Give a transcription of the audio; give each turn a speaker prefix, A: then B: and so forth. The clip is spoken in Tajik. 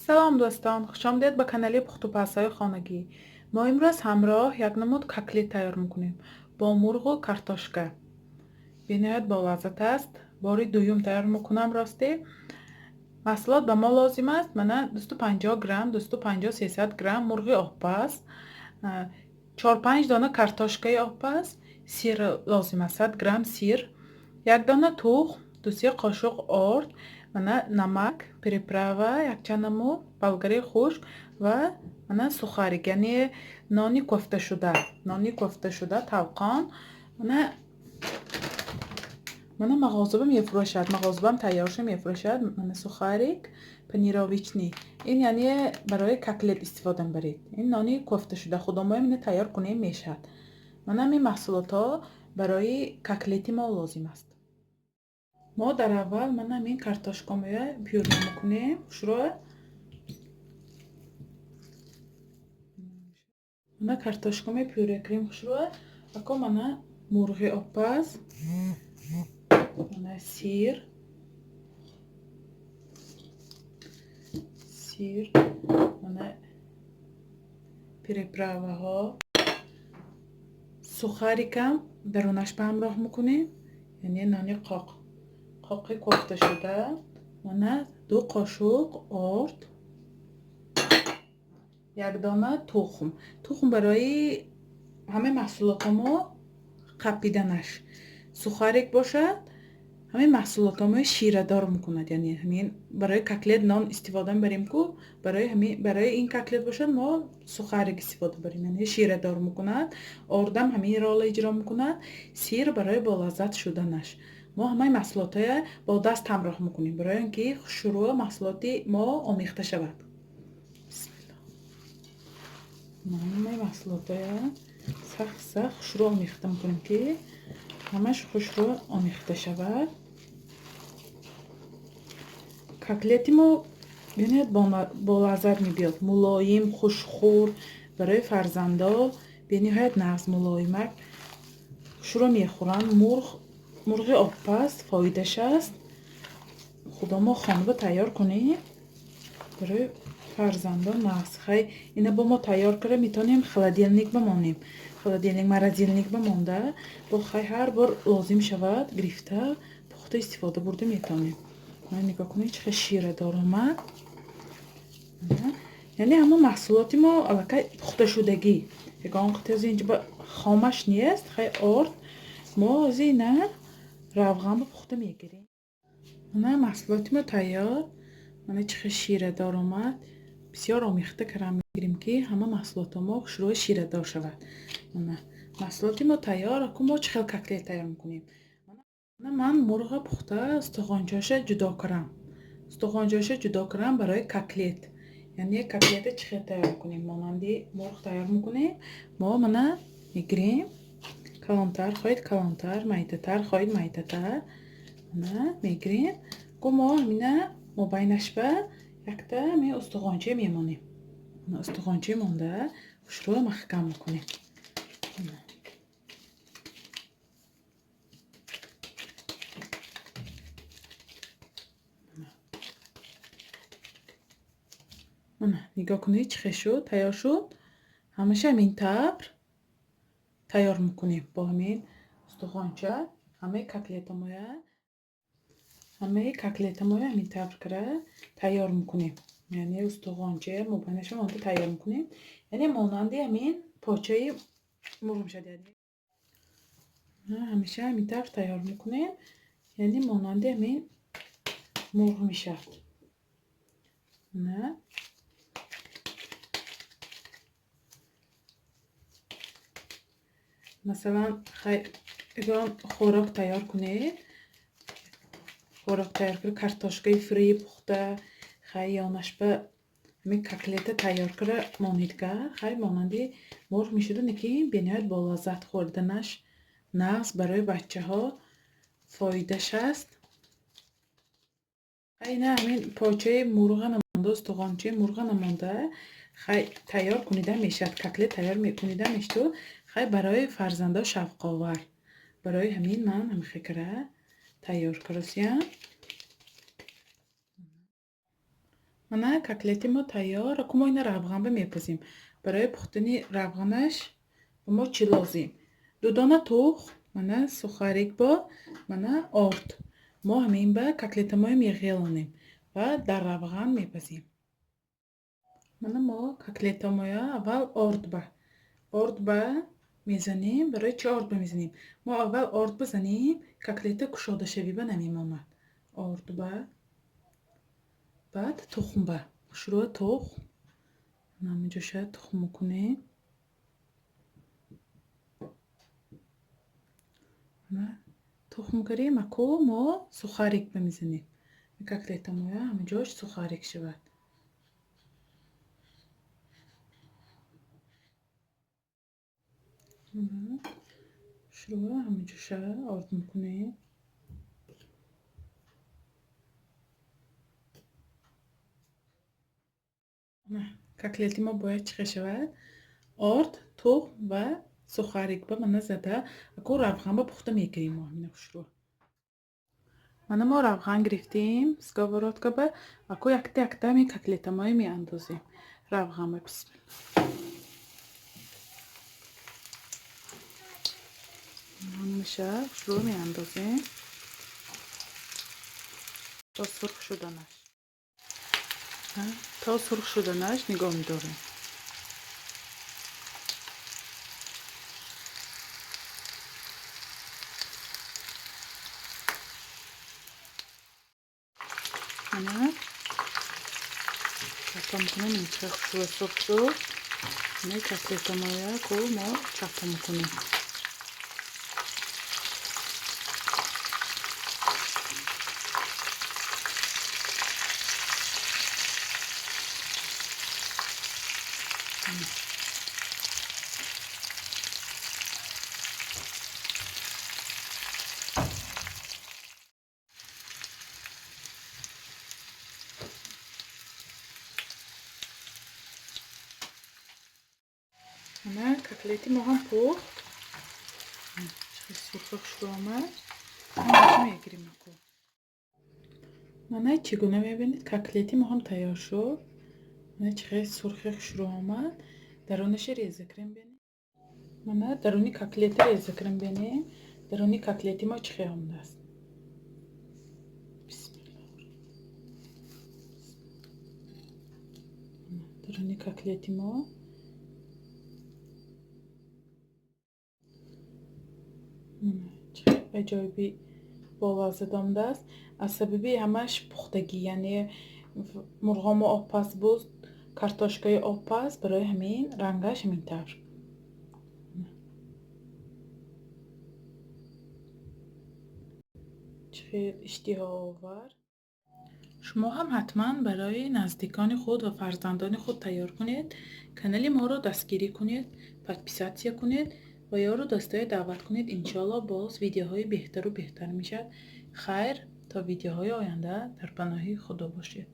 A: Салом, дӯстон, хушомадед ба канали пухтупазҳои хонагӣ. Мо имрӯз ҳамроҳ як намуд котлет тайёр мекунем бо мурғу картошка. Бениҳоят болаззат аст. Бори дуюм тайёр мекунам ростӣ. Маҳсулот ба мо лозим аст. Мана 250 грамм, 250-300 грамм мурғи обпаз, 4-5 дона картошкаи обпаз, сир лозим аст, 100 грамм сир, як дона тухм, 2-3 қошуқ орд, мана намак, приправа, якчанд намуд, болгари хушк ва мана сухарик, яъне нони кофташуда, нони кофташуда талқон. Мана мағозаба мефурӯшад, мағозабам тайёрша мефурӯшад. Мана сухарик панировочный. Ин яъне барои котлет истифода мебаред. Ин нони кофташуда худомоем ина тайёр кунем мешавад. Мана ҳамин маҳсулотҳо барои котлети мо лозим аст. Мо дар аввал мана ҳамин картошкамоя пюре мекунем хушрӯ. Мана картошкамоя пюре кунем хушрӯ. Ако мана мурғи обпаз, мана сир, сир, мана приправаҳо, сухарикам дарунаш ба ҳамроҳ мекунем, яъне нони қоқ, қоқи кофташуда, мана 2 қошуқ орд, як дона тухм. Тухм барои ҳамаи маҳсулотҳо мо қапиданаш. Сухарик бошад, ҳамаи маҳсулотҳо мо ширадор мекунад, яъне ҳамин барои котлет нон истифода мебарем ку, барои ин котлет бошад мо сухарик истифода барем, яъне ширадор мекунад. Ордам ҳамин ролро иҷро мекунад. Сир барои болаззат шуданаш. Мо ҳамаи маҳсулотҳоя бо даст ҳамроҳ мекунем, барои он ки хушрӯ маҳсулоти мо омехта шавад. Бисмиллоҳ. Ҳамаи маҳсулотҳоя сахт сахт хушрӯ омехта мекунем, ки ҳамаш хушрӯ омехта шавад. Котлети мо бениҳоят болаззат мебиёд, мулоим, хушхӯр, барои фарзандо бениҳоят нағз, мулоимак хушрӯ мехӯранд. Мурғи обпаз фоидаш аст. Худо мо хонаба тайёр кунем барои фарзандо нағз. Хай ина бо мо тайёр карда метавонем холодильник бимонем. Холодильник, морозильник бимонда, бо хай ҳар бор лозим шавад гирифта пухта истифода бурда метавонем. Мана нигоҳ кунед, чӣ хел ширадор омад. Яъне ҳамон маҳсулоти мо аллакай пухташудагӣ. Ягон қитъази инҷо хомаш нест, хай орд мо ози ина равғанба пухта мегирем. Мана маҳсулоти мо тайёр. Мана чӣ хел ширадор омад. Бисёр омехта карда мегирем, ки ҳама маҳсулотҳо мо хушрӯи ширадор шавад. Мана маҳсулоти мо тайёр. Аку мо чӣ хел котлет тайёр мекунем? Мана ман мурғро пухта устухончоша ҷудо кардам. Устухончоша ҷудо кардам барои котлет. Яъне котлета чӣ хел тайёр мекунем? Монанди мурғ тайёр мекунем. Мо мана мегирем. Калонтар хоҳед калонтар, майдатар хоҳед майдатар. Мана мегирем. Ку мо ҳамина мобайнашба якта ҳамин устухонча мемонем. Мана устухонча монда хушрӯ маҳкам мекунем. Мана нигоҳ кунед, чӣ хел шуд, тайёр шуд. Ҳамаша ҳамин тавр тайёр мекунем бо ҳамин устухонча. Ҳамаи котлетамоя ҳамин тавр кара тайёр мекунем. Яъне устухонча мобайнаша монда тайёр мекунем. Яъне монанди ҳамин почаи мурғ мешавад. Ҳамеша ҳамин тавр тайёр мекунем. Яъне монанди ҳамин мурғ мешавад. На масалан, хай ягон хӯрок тайёр кунед, хӯрок тайёр кунед, картошкаи фри пухта, хай ёнашба ҳамин котлета тайёр карда монедга, хай монанди мурғ мешуду, лекин бениҳоят болаззат хӯрданаш нағз, барои бачаҳо фоидаш аст. Хай ина ҳамин почаи мурға намонда, устухончаи мурға намонда, хай тайёр кунида мешавад, котлет тайёр кунида мешуду, хай барои фарзандо шавқовар. Барои ҳамин ман ҳамин кара тайёр карасиям. Мана котлети мо тайёр. Аку мо ина равғанба мепазем. Барои пухтани равғанаш ба мо чӣ лозим? Ду дона тухм, мана сухарик бо, мана орд. Мо ҳамин ба котлетамоя меғелонем ва дар равған мепазем. Мана мо котлетамоя аввал ордба мезанем. Барои чӣ ордба мезанем? Мо аввал орд бизанем, котлета кушодашавиба намемонад. Ордба, баъд тухмба. Хушрӯя тухм. Ҳаминҷоша тухм мекунем. Тухм кардем, аку мо сухарик мезанем. Котлетамоя ҳаминҷош сухарик шавад. Хушрӯя ҳаминҷоша орд мекунем. Котлети мо бояд чӣ хел шавад? Орд, тухм ва сухарик ба мана зада, аку равғанба пухта мегирем мо ҳамина хушрӯ. Мана мо равған гирифтем сковородка ба, аку якта якта ҳамин котлетамоя меандозем равғанба. Бисмилла. Ҳамаша хушрӯ меандозем то сурх шуданаш. То сурх шуданаш нигоҳ медорем. Мана чапа мекунем, инча хушрӯ сурх шуд. Мана котлетамоя ку мо чапа мекунем. Мана котлети мо ҳам пухт. Сурхи хушрӯ омад. Ҳамаша мегирем аку. Мана чӣ гуна мебинед, котлети мо ҳам тайёр шуд. Мана чӣ хел сурхи хушрӯ омад. Дарунаша реза кунем бинед. Мана даруни котлета реза кунем бинед. Даруни котлети мо чӣ хел омадааст. Бисмилла. Даруни котлети мо аҷоиби болаззат омадааст. Аз сабаби ҳамаш пухтагӣ, яъне мурғомо обпаз буд, картошкаи обпаз, барои ҳамин рангаш ҳамин тавр. Чӣ хел иштиҳоовар. Шумо ҳам ҳатман барои наздикони худ ва фарзандони худ тайёр кунед. Канали моро дастгирӣ кунед, подписатсия кунед ва ёру дӯстоя даъват кунед. Иншоалло боз видеоҳои беҳтару беҳтар мешавад. Хайр, то видеоҳои оянда дар паноҳи Худо бошед.